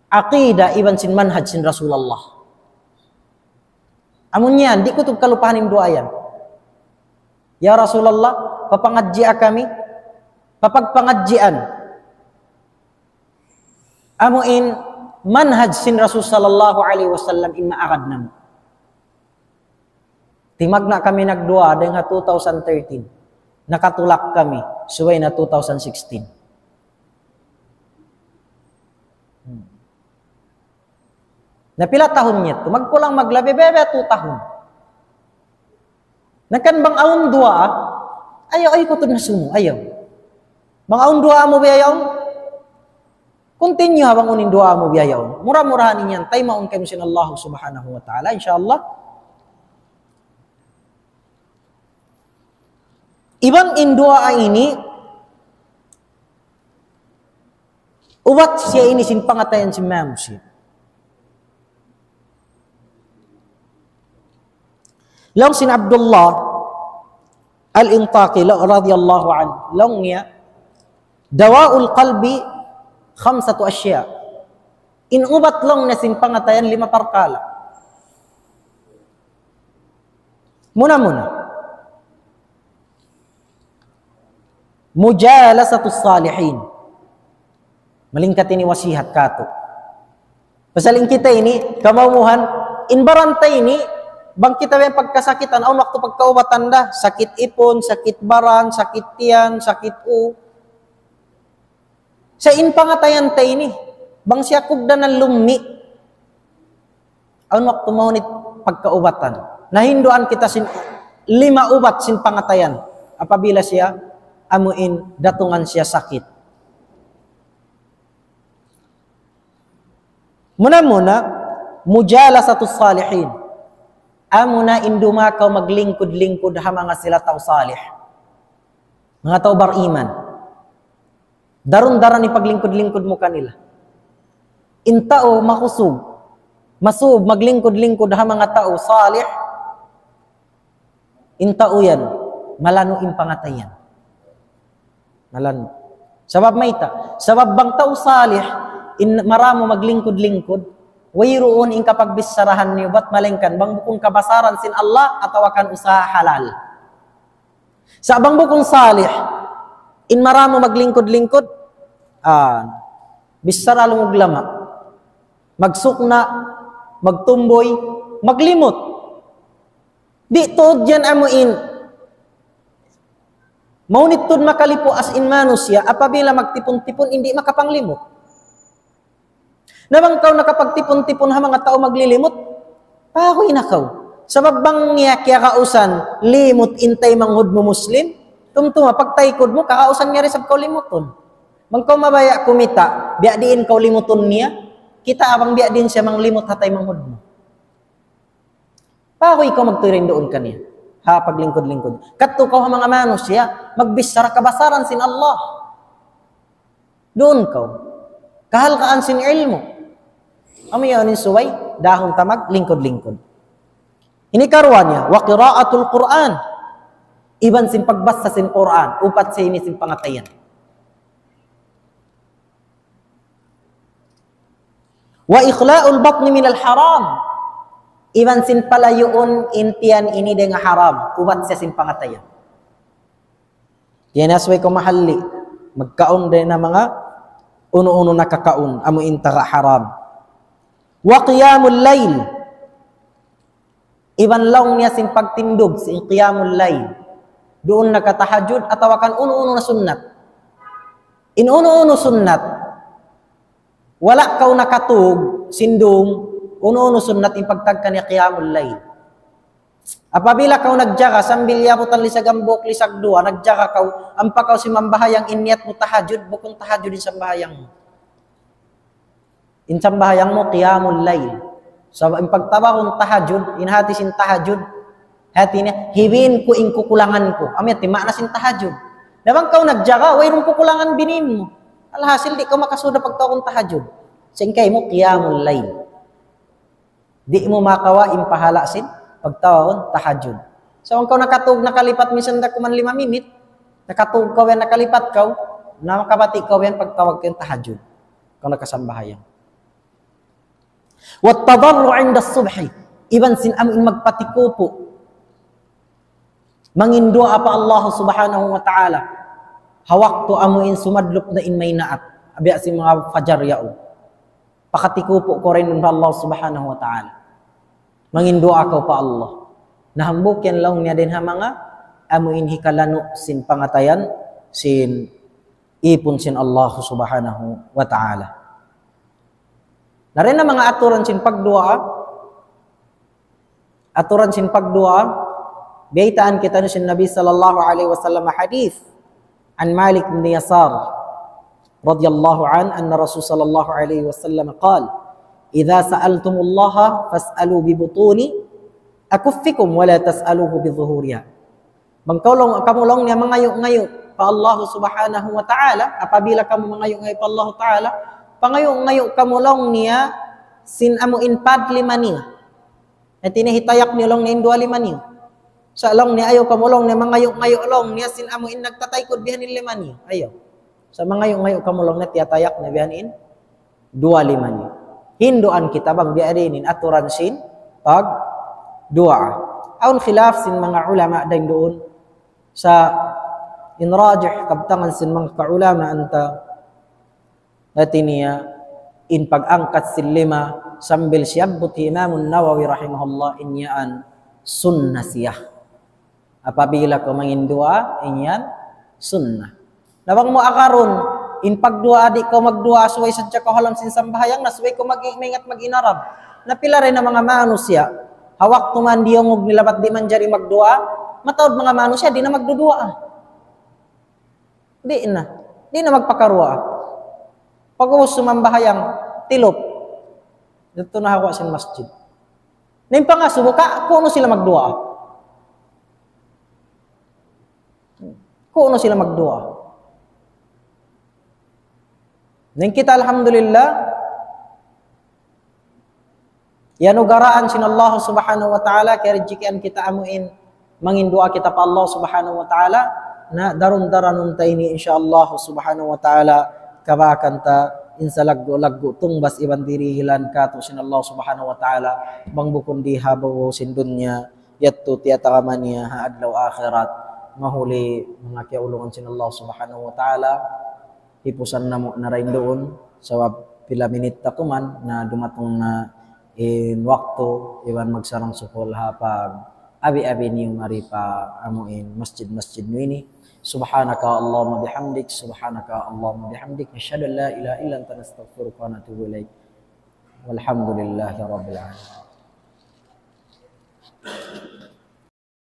aqida iban sin manhaj sin Rasulullah." Amun yan, di' ku tuud kalupahan in duwaa yan. "Ya Rasulullah, papangadjia kami, papagpangadjian amuin manhaj sin Rasul sallallahu alayhi wasallam in maagad namu'." Timagna' kami nagduwaa dayn ha two thousand thirteen. Nakatulak kami, subay na two thousand sixteen. Hmm. Na pila tahun niya tu? Magkulang maglabi, bebe, two tahun. Na kan bang awn duwaa, ayaw, ayaw ku tuud na sumu, ayaw. Bang awn duwaa mu biya' yaun, continue ha bang unu in duwaa mu biya' yaun. Mura-murahan in yan, taymaun kaymu sin Allah Subhanahu wa Ta'ala, insya Allah. Iban in duwaa ini, ubat siya ini sin pangatayan sin manusiya'. Laung sin Abdullah Al-Intaqi, la-, radiyallahu anhu, laung niya, "Dawa'ul qalbi khamsatu ashya'." In ubat laung niya sin pangatayan lima parkala'. Muna-muna, mujalasatus salihin. Malingkat ini wasihat katu'. Pasal in kita ini, kamawmuhan, in baran ta ini, bang kita may pagkasakitan, awn waktu pagkaubatan da, sakit ipun, sakit baran, sakit tiyan, sakit u. Sa' in pangatayan ta ini, bang siya kugdanan lummi', awn waktu mahunit pagkaubatan. Nahinduan kita sin lima ubat sin pangatayan. Apabila siya amuin datungan siya sakit. Muna-muna, mujalasatus salihin. Amuna in dumakaw maglingkud-lingkud ha manga sila tau salih. Manga tau bariman. Daran-daran in paglingkud-lingkud mu kanila. In tau makusug, masub, maglingkud-lingkud ha manga tau salih, in tau yan, malanu' in pangatayan. Malanu'. Sabab mayta'? Sabab bang tau salih, in maramu maglingkud-lingkud, wayruun in kapagbissarahan niyu bat malaingkan bang bukun kabasaran sin Allah atawa kan usaha halal. Sa' bang bukun salih, in maramu maglingkud-lingkud, ah, bichara lungug lama'. Magsukna', magtumboy, maglimut. Di' tuud yan amuin. Mahunit tuud makalipu as in manusiya', apabila magtipun-tipun, di' makapanglimut. Na bang kaw nakapagtipun-tipun ha manga tau maglilimut, paguy na kaw. Sabab bang niya kiyakausan, limut in taymanghud mu Muslim, tumtuma pagtaykud mu, kakausan niya da isab kaw limutun. Bang kaw mabaya' kumita', biya' diin kaw limutun niya, kitaa bang biya' diin siya manglimut ha taymanghud mu. Paguy kaw magtuy duun kaniya. Ha, paglingkud-lingkud. Kadtu kaw ha manga manusiya', magbichara kabasaran sin Allah. Duun kaw. Kahalgaan sin ilmu'. Amu yan in subay, dahun ta maglingkud-lingkud. Ini karuwa niya, wa qira'atul Qur'an. Iban sin pagbasa sin Qur'an, upat sa ini sin pangatayan. Wa ikhla'ul batni minal haram. Iban sin palayuun in tiyan ini dayn ha haram. Ubat siya sin pangatayan. Tiyan asway ko mahalli. Magkaun dayn ha manga unu-unu nakakaun, amu in taga haram. Wa qiyamul layl. Iban laung niya sin pagtindug, sin qiyamul layl. Duun nakatahajjud, atawa kan unu-unu na sunnat. In unu-unu sunnat. Wala' kaw nakatug, sin dum, unu-unu sunnat in pagtagka' niya qiyamul layl. Apabila kaw nagjaga, sambil yabutan lisag hambuuk, lisag duwa, nagjaga kaw, ampa kaw simambahayang in niyat mu tahajjud, bukun tahajjud in sambahayang mu. In sambahayang mu, qiyamul layl. So, in pagtawagun tahajjud, in hati sin tahajjud, hati niya, hibin ku in kukulangan ku. Amu yan in maana sin tahajjud. Na bang kaw nagjaga, wayruun kukulangan binin mu. Alhasil, di' kaw makasuda pagtawagun tahajjud. Sa' in kaymu, qiyamul layl. Di' mu makawa' in pahala' sin pagtawagun tahajjud. So, bang kaw nakatug nakalipat minsan da kuman lima minit, nakatug kaw yan nakalipat kaw, na makabati' kaw yan pagtawag kaw yan tahajjud. Kaw nakasambahayang. Wat tadarru' inda subhi. Iban sin amu in magpatikupu'. Manginduwaa pa Allah subhanahu wa ta'ala. Ha waktu amu in sumadlup na in maynaat. Abiya sin manga fajar yaun. Pakatikupu' kaw dayn duun pa Allah subhanahu wa ta'ala. Manginduwaa kaw pa Allah. Na hambuuk yan laung niya dayn ha manga amu in hikalanu' sin pangatayan sin ipun sin Allah subhanahu wa ta'ala. Na dayn ha manga aturan sin pagduwaa, aturan sin pagduwaa, biyaytaan kitaniyu sin Nabi sallallahu alayhi wasallam hadith. عن مالك بن يسار رضي الله عنه أن الرسول صلى الله عليه وسلم قال: إذا سألتم الله فاسألوا ببطون أكفكم ولا تسألوه بظهورها. Bang kamu laung, kamu laung niya mangayu'-ngayu' pa Allah subhanahu wa ta'ala, apabila kamu mangayu'-ngayu' pa Allah ta'ala, pangayu'-ngayu' kamu laung niya sin amu in pad lima niyu. Hati niya hitayak niyu laung niya in duwa lima niyu. Sa' laung niya ayaw kamu laung niya mangayu'-ngayu' laung niya sin amu in nagtataykud bihan in lima niyu. Ayaw. Sa' mangayu'-ngayu' kamu laung niya tiyatayak niya bihan in duwa lima niyu. Hinduan kita bang biya' diin in aturan sin pagduwaa. Awn khilaf sin manga ulama dayn duun. Sa' in rajih kabtangan sin manga kaulamaan ta hati niya in pag-angkat sin lima sambil siyabbut hi Imam Nawawi rahimahullah in yan sunnah siya. Apabila kaw manginduwaa, in yan sunnah. Na bang mu agarun, in pagduwaa di' kaw magduwaa, subay sadja kaw ha lawm sin sambahayang, na subay kaw mag-, maingat mag-inarab. Na pila dayn ha manga manusiya', ha waktu man diyungug nila bat di' manjari magduwaa, mataud manga manusiya' di' na magduduwaa. Di' na. Di' na magpakaruwaa. Pag'ubus sumambahayang, tilup. Didtu na ha guwa' sin masjid. Na in pangasubu ka, kunu' sila magduwaa. Kunu' sila magduwaa. Na in kita, alhamdulillah, iyanugaraan sin Allah subhanahu wa ta'ala, kiyarijikian kita amu in manginduwaa kita pa Allah subhanahu wa ta'ala, na darun-daranun ta ini insya Allah subhanahu wa ta'ala, kabakan ta in salaggu'-laggu' tungbas iban dirihilan katu' sin Allah subhanahu wa ta'ala, bang bukun di ha babaw sin dunya, yadtu tiyatagama niya ha adlaw akhirat, mahuli manga kiyaulungan sin Allah subhanahu wa ta'ala, hipusan namu' na dayn duun, sabab pila minit ta kuman na dumatung na in waktu, iban magsarang-sukul ha pag-abi-abi niyu mari pa amu in masjid-masjid niyu ini. سبحانك اللهم وبحمدك، سبحانك اللهم وبحمدك، أشهد أن لا إله إلا أنت، نستغفرك ونتوب إليك. والحمد لله رب العالمين.